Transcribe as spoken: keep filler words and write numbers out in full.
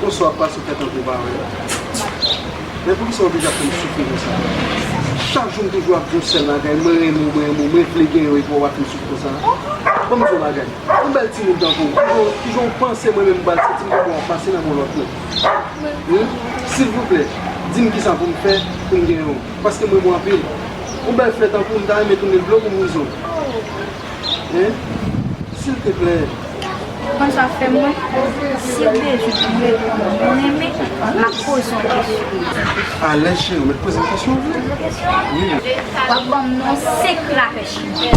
Bonswa, pase fè tankou w pa wè. Men poukisa w oblije ap fè m soufri konsa? Chak jou m toujou ap di yon sèl bagay, mwen renmen w, mwen renmen w, mwen vle genyen w, epi w ap fè m soufri konsa. Ban m di w yon bagay. Yon bèl timoun tankou w, kijan, kijan w panse mwen menm m pral santi m pandan w ap pase nan men lòt moun? Hm? Silvouplè, di m kisa pou m fè pou m genyen w. Paske m renmen w anpil. Yon bèl flè tankou w, m ta renmen tounen dlo pou m rize w. Hein? Silteplè. Konn sa fè mwen, si w bezwen pou m reponn ou, mwen renmen, m ap poze yon kesyon. Alèz cheri, ou mèt poze m kesyon ou vle. Wi. W ap ban m non senk lapè chimè.